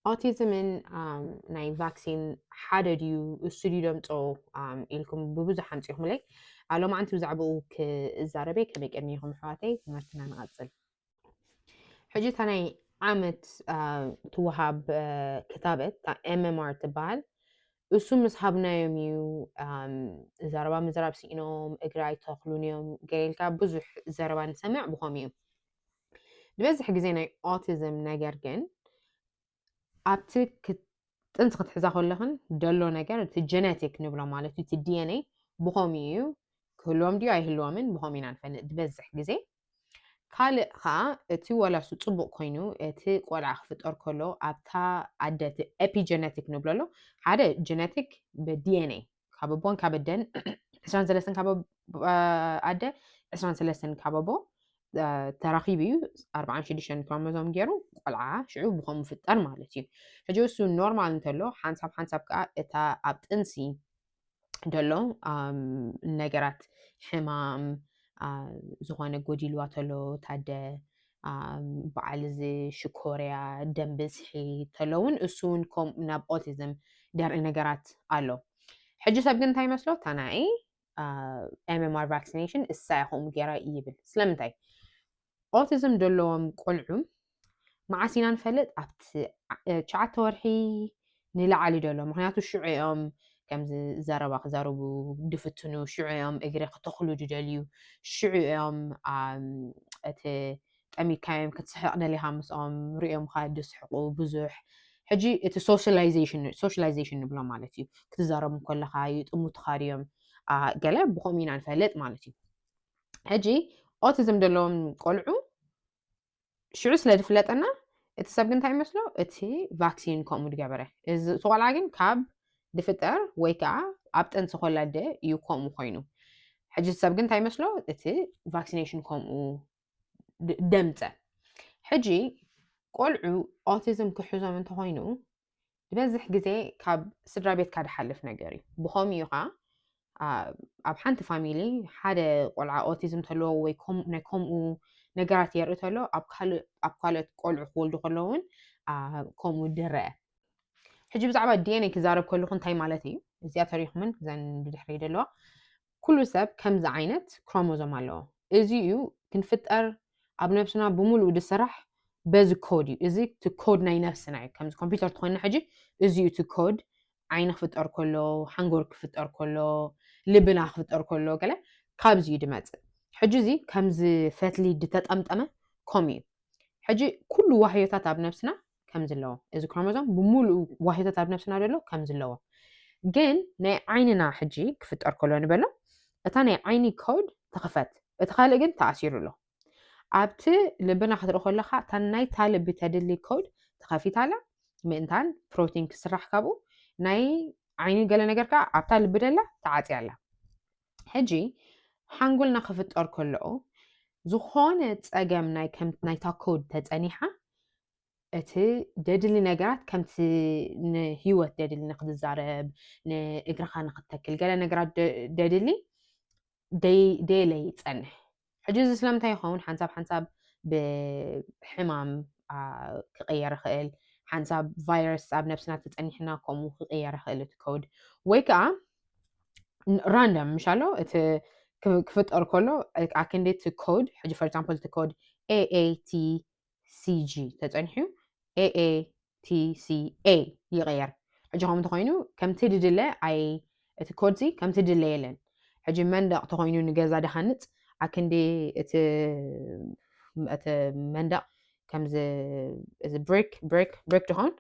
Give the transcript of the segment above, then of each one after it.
ኦቲዝምን ናይ ቫክሲን ሓደ ድዩ እሱ ድዩ ደምፆ ኢልኩም ብብዙሕ ኣምፂኹምለይ። ሎማዓንቲ ብዛዕባኡ ክዛረበ ከመይ ቀኒኹም ኣሕዋተይ? ትምህርትና ንቐፅል። ሕጂ እታ ናይ ዓመት ትወሃብ ክታበት MMR ትበሃል። እሱ ምስ ሃብናዮም እዩ ዘረባ ምዝራብ ስኢኖም፣ እግሪ ኣይተኽሉን እዮም ገለ ኢልካ ብዙሕ ዘረባ ንሰምዕ ብኸምኡ እዩ። ዝበዝሕ ግዜ ናይ ኦቲዝም ነገር ግን ኣብቲ ጥንሲ ክትሕዛ ከለኽን ደሎ ነገር እቲ ጀነቲክ ንብሎ ማለት እዩ፣ እቲ DNA ብኸምኡ እዩ። ክህልዎም ድዩ ኣይህልዎምን ብኸምኡ ኢና ንፈልጥ ዝበዝሕ ግዜ። ካልእ ከዓ እቲ ዋላ እሱ ፅቡቅ ኮይኑ እቲ ቆልዓ ክፍጠር ከሎ ኣብታ ኣደ እቲ ኤፒጀነቲክ ንብሎ ኣሎ። ሓደ ጀነቲክ ብዲኤንኤ ካብ ኣቦን ካብ ኣደን ዕስራን ሰለስተን ካብ ኣደ ዕስራን ሰለስተን ካብ ኣቦ ተራኺቡ እዩ ኣርባዓን ሽዱሽተን ክሮሞዞም ገይሩ ቆልዓ ሽዑ ብኸምኡ ፍጠር ማለት እዩ። ሕጂ እሱ ኖርማል እንተሎ ሓንሳብ ሓንሳብ ከዓ እታ ኣብ ጥንሲ ደሎ ነገራት ሕማም ዝኾነ ጎዲልዋ ተሎ ታደ በዓል እዚ ሽኮርያ ደም ብዝሒ ተሎ እውን እሱ እውን ከም ናብ ኦቲዝም ደርኢ ነገራት ኣሎ። ሕጂ ሰብ ግን እንታይ ይመስሎ ታናይ MMR vaccination እሳ ከምኡ ገይራ ይብል። ስለምንታይ ኦቲዝም ዘለዎም ቆልዑ መዓስ ኢና ንፈልጥ? ኣብቲ ትሽዓተ ወርሒ ንላዕሊ ደሎ። ምክንያቱ ሽዑ እዮም ከምዚ ዘረባ ክዛረቡ ድፍትኑ፣ ሽዑ እዮም እግሪ ክተኽሉ ድደልዩ፣ ሽዑ እዮም እቲ ጠሚካዮም ክትስሕቕ ደሊኻ ምስኦም ሪኦምካ ድስሕቁ ብዙሕ። ሕጂ እቲ ሶሻላይዜሽን ንብሎ ማለት እዩ። ክትዛረቡ ከለኻ ይጥሙትኻ ድዮም ገለ ብኸምኡ ኢና ንፈልጥ ማለት እዩ። ሕጂ ኦቲዝም ዘለዎም ቆልዑ ሽዑ ስለ ዝፍለጠና እቲ ሰብ ግን እንታይ ይመስሎ እቲ ቫክሲን ከምኡ ዝገበረ። እዚ ቆልዓ ግን ካብ ድፍጠር ወይ ከዓ ኣብ ጥንሲ ኮላደ እዩ ከምኡ ኮይኑ። ሕጂ ሰብ ግን እንታይ ይመስሎ እቲ ቫክሲኔሽን ከምኡ ደምፀ። ሕጂ ቆልዑ ኦቲዝም ክሕዞም እንተኮይኑ ዝበዝሕ ግዜ ካብ ስድራ ቤትካ ድሓልፍ ነገር እዩ። ብኸምኡ እዩ ከዓ ኣብ ሓንቲ ፋሚሊ ሓደ ቆልዓ ኦቲዝም ተለዎ ወይ ናይ ከምኡ ነገራት የርኢ ተሎ ኣብ ካልኦት ቆልዑ ክወልዱ ከለውን ከምኡ ድረአ። ሕጂ ብዛዕባ ዲኤንኤ ክዛረብ ከለኹ እንታይ ማለት እዩ? እዚኣ ተሪኹምን ዘን ብድሕሪ ዘለዋ ኩሉ ሰብ ከምዚ ዓይነት ክሮሞዞም ኣለዎ። እዚ እዩ ክንፍጠር ኣብ ነብስና ብምሉኡ ዝስራሕ በዚ ኮድ እዩ። እዚ እቲ ኮድ ናይ ነብስና እዩ። ከምዚ ኮምፒውተር ተኮይና ሕጂ እዚ እዩ እቲ ኮድ ዓይኒ ክፍጠር ከሎ፣ ሓንጎል ክፍጠር ከሎ፣ ልብና ክፍጠር ከሎ ገለ ካብዚ እዩ ድመጽእ። ሕጂ እዚ ከምዚ ፈትሊ ድተጠምጠመ ከምኡ እዩ። ሕጂ ኩሉ ዋህዮታት ኣብ ነብስና ከምዚ ኣለዎ። እዚ ክሮሞዞም ብምሉኡ ዋህዮታት ኣብ ነብስና ዘሎ ከምዚ ኣለዎ። ግን ናይ ዓይንና ሕጂ ክፍጠር ከሎ ንበሎ እታ ናይ ዓይኒ ኮድ ትኽፈት፣ እቲ ካልእ ግን ተኣሲሩ ኣሎ። ኣብቲ ልብና ክትርኢ ከለካ እታ ናይታ ልቢ ተድሊ ኮድ ተኸፊታ ኣላ፣ ምእንታን ፕሮቲን ክስራሕ ካብኡ ናይ ዓይኒ ገለ ነገር ከዓ ኣብታ ልቢ ደላ ተዓፅያ ኣላ። ሕጂ ሓንጎልና ክፍጠር ከሎ ዝኾነ ፀገም ናይ ከም ናይታ ኮድ ተፀኒሓ እቲ ደድሊ ነገራት ከምቲ ንህይወት ደድሊ ንክትዛረብ ንእግርኻ ንክተክል ገለ ነገራት ደድሊ ደይለ ይፀንሕ። ሕጂ እዚ ስለምንታይ ይኸውን? ሓንሳብ ሓንሳብ ብሕማም ክቕየር ይኽእል፣ ሓንሳብ ቫይረስ ኣብ ነብስና ተፀኒሕና ከምኡ ክቕየር ይኽእል እቲ ኮድ ወይ ከዓ ራንደም ምሻሎ እቲ ክፍጠር ከሎ ኣክንዲ እቲ ኮድ ሕጂ for example እቲ ኮድ AATCG ተፀኒሑ AATCA ይቕየር። ሕጂ ከምኡ እንተኮይኑ ከምቲ ድድለ ኣይ እቲ ኮድ ዚ ከምቲ ድለ የለን። ሕጂ መንደቕ ተኮይኑ ንገዛ ድሃንፅ ኣክንዲ እቲ እቲ መንደቕ ከምዚ እዚ ብሬክ ብሬክ ብሬክ ድኾን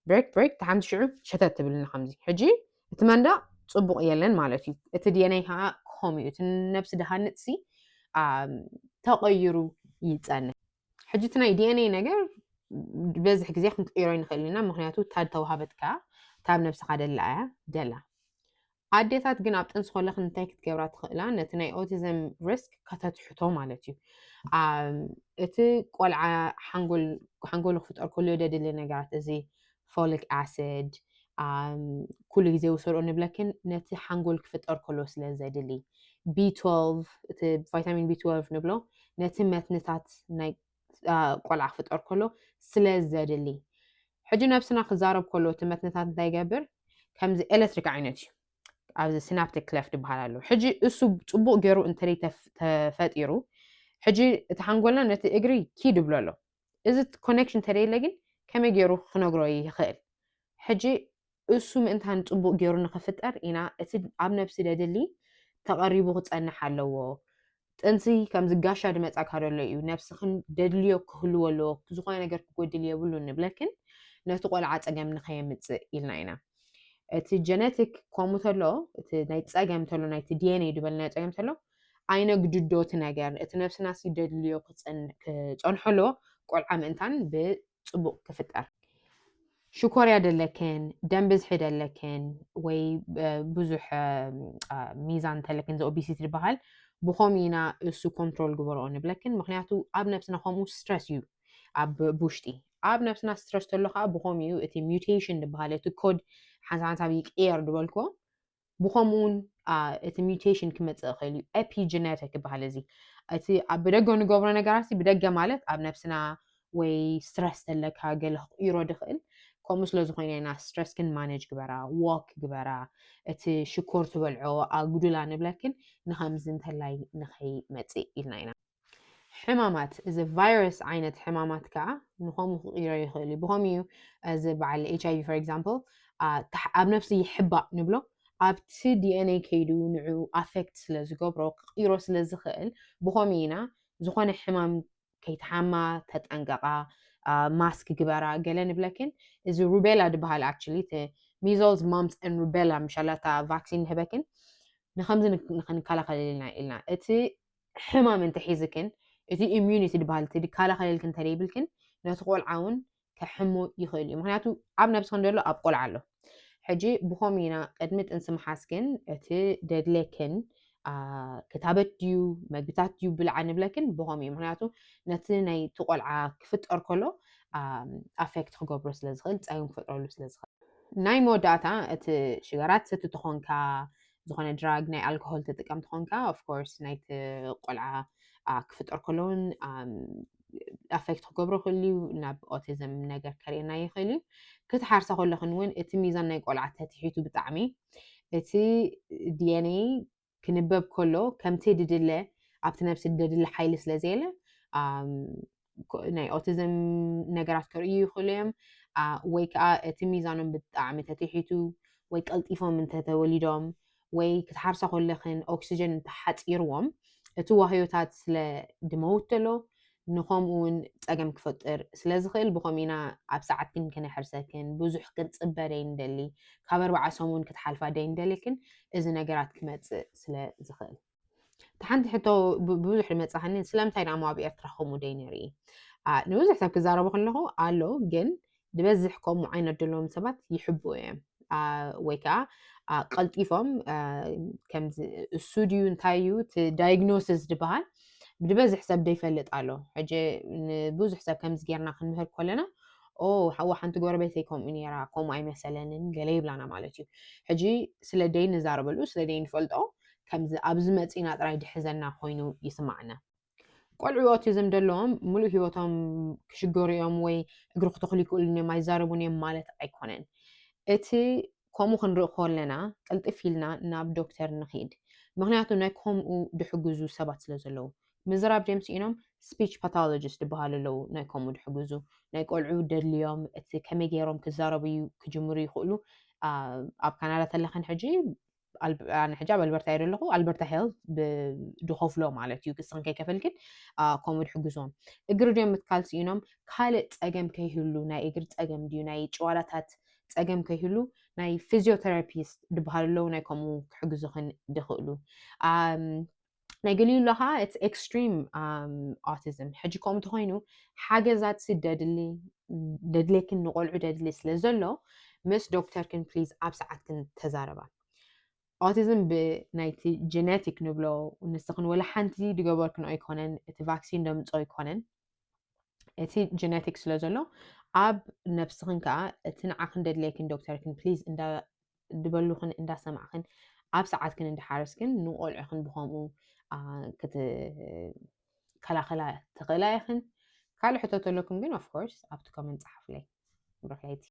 ብሬክ ብሬክ ተሓንቲ ሽዑ ሸተት ትብልና ከምዚ ሕጂ እቲ መንደቕ ፅቡቕ የለን ማለት እዩ። እቲ ዲኤንኤ ከዓ ከምኡ እዩ። እቲ ነብሲ ድሃንፅ ሲ ተቐይሩ ይፀንሕ። ሕጂ እቲ ናይ ዲኤንኤ ነገር በዝሕ ግዜ ክንቅይሮ ይንኽእል ኢና፣ ምክንያቱ እታ ዝተዋሃበትካ እታ ኣብ ነብስኻ ደላ እያ ደላ። ኣዴታት ግን ኣብ ጥንሲ ከለኽን እንታይ ክትገብራ ትኽእላ? ነቲ ናይ ኦቲዝም ሪስክ ከተትሕቶ ማለት እዩ። እቲ ቆልዓ ሓንጎሉ ክፍጠር ከሎ ደድሊ ነገራት እዚ ፎሊክ ኣሲድ ኩሉ ግዜ ውሰድኦ ንብለክን ነቲ ሓንጎል ክፍጠር ከሎ ስለ ዘድሊ፣ ቢ ትወልቭ እቲ ቫይታሚን ቢ ትወልቭ ንብሎ ነቲ መትንታት ናይ ቆልዓ ክፍጠር ከሎ ስለ ዘድሊ ሕጂ ነብስና ክዛረብ ከሎ እቲ መትንታት እንታይ ይገብር? ከምዚ ኤሌክትሪክ ዓይነት እዩ። ኣብዚ ሲናፕቲክ ክለፍት ይበሃል ኣሎ። ሕጂ እሱ ጽቡቕ ገይሩ እንተ ተፈጢሩ፣ ሕጂ እቲ ሓንጎልና ነቲ እግሪ ኪድ ይብሎ ኣሎ። እዚ ኮኔክሽን እንተ የለ ግን ከመይ ገይሩ ክነግሮ ይኽእል? ሕጂ እሱ ምእንታን ጽቡቕ ገይሩ ንኽፍጠር ኢና እቲ ኣብ ነብሲ ደድሊ ተቐሪቡ ክጸንሕ ኣለዎ። ጥንሲ ከም ዝጋሻ ድመጻካ ደሎ እዩ። ነብስኽን ደድልዮ ክህልዎ ኣለዎ። ዝኾነ ነገር ክጎድል የብሉን ንብለክን ነቲ ቆልዓ ጸገም ንኸየምጽእ ኢልና ኢና። እቲ ጀነቲክ ከምኡ ተሎ፣ እቲ ናይ ጸገም ተሎ፣ ናይቲ ዲኤንኤ ድበልናዮ ጸገም ተሎ፣ ኣይነግድዶ እቲ ነገር። እቲ ነብስና ሲ ደድልዮ ክጸን-፣ ክጸንሖ ኣለዎ። ቆልዓ ምእንታን ብጽቡቕ ክፍጠር። ሽኮርያ ደለክን፣ ደም ብዝሒ ደለክን፣ ወይ፣ እ፣ ብዙሕ፣ እ፣ እ፣ ሚዛን እንተለክን፣ እዚ ኦቢሲቲ ዝበሃል፣ ብኸምኡ ኢና እሱ ኮንትሮል ግበርኦ ንብለክን። ምኽንያቱ ኣብ ነብስና ከምኡ ስትረስ እዩ ኣብ ብውሽጢ። ኣብ ነብስና ስትረስ ተሎ ከዓ ብኸምኡ እዩ እቲ ሚውቴሽን ዝበሃል፣ እቲ ኮድ ሓንሳብ ሓንሳብ ይቅየር ዝበልክዎ፣ ብኸምኡ እውን፣ አ፣ እቲ ሚውቴሽን ክመጽእ ይኽእል እዩ። ኤፒጀነቲክ ይበሃል እዚ። እቲ ኣብ ብደገ ንገብሮ ነገራት ሲ ብደገ ማለት ኣብ ነብስና ወይ ስትረስ ተለካ ገለ ክቕይሮ ድኽእል። ከምኡ ስለ ዝኾነ ኢና ስትረስ ክን ማኔጅ ግበራ፣ ዎክ ግበራ፣ እቲ ሽኮር ትበልዖ ኣጉድላ ንብለክን ንኸምዚ እንተላይ ንኸይመጽእ ኢልና ኢና። ሕማማት፣ እዚ ቫይረስ ዓይነት ሕማማት ከዓ ንኸምኡ ክቕይሮ ይኽእል እዩ። ብኸምኡ እዩ እዚ በዓል ኤች ኣይ ቪ፣ for example፣ አ፣ ታሕ-፣ ኣብ ነብሲ ይሕባእ ንብሎ፣ ኣብቲ ዲ ኤን ኤ ከይዱ ንዑ ኣፌክት ስለ ዝገብሮ፣ ክቕይሮ ስለ ዝኽእል፣ ብኸምኡ ኢና ዝኾነ ሕማም ከይትሓማ ተጠንቀቓ፣ አ፣ ማስክ ግበራ፣ ገለ ንብለክን። እዚ ሩቤላ ዝበሃል፣ actually፣ እቲ ሚዞልስ፣ ማምፕስ ኤን ሩቤላ፣ ምሻላታ ቫክሲን ንህበክን፣ ንኸምዚ ንክ-፣ ንኽንከላኸል ኢልና፣ ኢልና። እቲ ሕማም እንተሒዝክን፣ እቲ ኢሚዩኒቲ ዝበሃል፣ እቲ ድከላኸለልክን እንተደይብልክን፣ ነቲ ቆልዓ እውን ከሕሞ ይኽእል እዩ። ምኽንያቱ ኣብ ነብስኽን ዘሎ ኣብ ቆልዓ ኣሎ። ሕጂ ብኸምኡ ኢና ቅድሚ ጥንሲ ምሓዝክን እቲ ደድሌክን፣ አ፣ ክታበት ድዩ፣ መግብታት ድዩ ብልዓ ንብለክን ብኸምኡ እዩ። ምኽንያቱ ነቲ ናይቲ ቆልዓ ክፍጠር ከሎ፣ አ፣ ኣፌክት ክገብሮ ስለ ዝኽእል፣ ጸገም ክፈጥረሉ ስለ ዝኽእል። ናይ መወዳእታ እቲ ሽጋራት ትሰቲ ተኾንካ፣ ዝኾነ ድራግ፣ ናይ ኣልኮሆል ትጥቀም ተኾንካ፣ ኦፍ ኮርስ ናይቲ ቆልዓ፣ አ፣ ክፍጠር ከሎ እውን፣ ኣም፣ ኣፌክት ክገብሮ ይኽእል እዩ፣ ናብ ኦቲዝም ነገር ከርእየና ይኽእል እዩ። ክትሓርሳ ከለኽን እውን እቲ ሚዛን ናይ ቆልዓ ተትሒቱ ብጣዕሚ፣ እቲ ዲ ኤን ኤ ክንበብ ከሎ ከምቲ ድድለ ኣብቲ ነብሲ ደድሊ ሓይሊ ስለ ዘየለ፣ ኣም፣ ኮ-፣ ናይ ኦቲዝም ነገራት ከርእዩ ይኽእሉ እዮም። አ፣ ወይ ከዓ እቲ ሚዛኖም ብጣዕሚ ተትሒቱ ወይ ቀልጢፎም እንተተወሊዶም ወይ ክትሓርሳ ከለኽን ኦክሲጀን እንተሓፂርዎም እቲ ዋህዮታት ስለ ድመውት ተሎ ንኸምኡ እውን ጸገም ክፈጥር ስለ ዝኽእል ብኸምኡ ኢና ኣብ ሰዓትክን ክነሕርሰክን ብዙሕ ክንጽበ ደይንደሊ ካብ ኣርባዓ ሰሙን ክትሓልፋ ደይንደልክን እዚ ነገራት ክመጽእ ስለ ዝኽእል። እቲ ሓንቲ ሕቶ ብ-፣ ብዙሕ ድመጻኻኒ፣ ስለምንታይ ደኣ ኣብ ኤርትራ ከምኡ ደይ ንርኢ? አ፣ ንብዙሕ ሰብ ክዛረቡ ከለኹ ኣሎ፣ ግን ዝበዝሕ ከምኡ ዓይነት ዘለዎም ሰባት ይሕብኡ እዮም። አ፣ ወይ ከኣ፣ አ፣ ቀልጢፎም፣ አ፣ ከምዚ እሱ ድዩ እንታይ እዩ እቲ ዳይግኖሲስ ዝበሃል ብድበዝሕ ሰብ ደይፈልጥ ኣሎ። ሕጂ ንብዙሕ ሰብ ከምዚ ጌርና ክንምህር ከለና፣ ኦ፣ ሓዋ ሓንቲ ጎረቤተይ ከምኡ ነይራ፣ ከምኡ ኣይመሰለንን ገለ ይብላና ማለት እዩ። ሕጂ ስለ ደይ ንዛረበሉ፣ ስለ ደይ ንፈልጦ፣ ከምዚ ኣብዚ መጺና ጥራይ ድሕዘና ኮይኑ ይስማዓና። ቆልዑ ኦቲዝም ደለዎም ሙሉእ ህይወቶም ክሽገሩ እዮም ወይ እግሪ ክተኽሉ ይክእሉን እዮም፣ ኣይዛረቡን እዮም ማለት ኣይኮነን። እቲ ከምኡ ክንርኢ ከለና ቅልጥፍ ኢልና ናብ ዶክተር ንኺድ። ምኽንያቱ ናይ ከምኡ ድሕግዙ ሰባት ስለ ዘለዉ። ምዝራብ ጀምስ ኢኖም ስፒች ፓቶሎጂስት ዝበሃሉ ኣለዉ፣ ናይ ከምኡ ድሕግዙ። ናይ ቆልዑ ደድልዮም እቲ ከመይ ገይሮም ክዛረቡ ዩ-፣ ክጅምሩ ይኽእሉ። አ፣ ኣብ ካናዳ ተለኽን ሕጂ ኣል-፣ ኣነ ሕጂ ኣብ ኣልበርታ እየ ዘለኹ። ኣልበርታ ሄልት ብ-፣ ድኸፍሎ ማለት እዩ፣ ክስኽን ከይከፈልክን፣ አ፣ ከምኡ ድሕግዞም። እግሪ ድዮም ምትካል ስኢኖም፣ ካልእ ጸገም ከይህሉ፣ ናይ እግሪ ጸገም ድዩ፣ ናይ ጭዋዳታት ጸገም ከይህሉ፣ ናይ ፊዚዮቴራፒስት ድበሃሉ ኣለዉ፣ ናይ ከምኡ ክሕግዙኽን ድኽእሉ። ኣም፣ ናይ ገሊኡ ኣሎ ኸዓ፣ it's extreme፣ ኣም፣ ኦቲዝም። ሕጂ ከምኡ እንተኾይኑ፣ ሓገዛት ሲ ደድሊ፣ ደድሌክን ንቆልዑ ደድሊ ስለ ዘሎ፣ ምስ ዶክተርክን ፕሊዝ ኣብ ሰዓትክን ተዛረባ። ኦቲዝም ብናይቲ ጀነቲክ ንብሎ፣ ንስኽን ወላ ሓንቲ ድገበርክን ኣይኮነን፣ እቲ ቫክሲን ደምጾ ኣይኮነን። እቲ ጀነቲክ ስለ ዘሎ፣ ኣብ ነብስኽን ከኣ እቲ ንዓኽን ደድሌክን ዶክተርክን ፕሊዝ እንዳ ድበሉኽን እንዳሰማዕኽን ኣብ ሰዓትክን እንዳሓረስክን ንቆልዑኽን ብኸምኡ፣ አ፣ ክትከላኸላ ትኽእላ ኢኽን። ካልእ ሕቶ ተለኩም ግን ኦፍ ኮርስ ኣብቲ ኮመንት ጸሓፉለይ። ብሩኽለይቲ።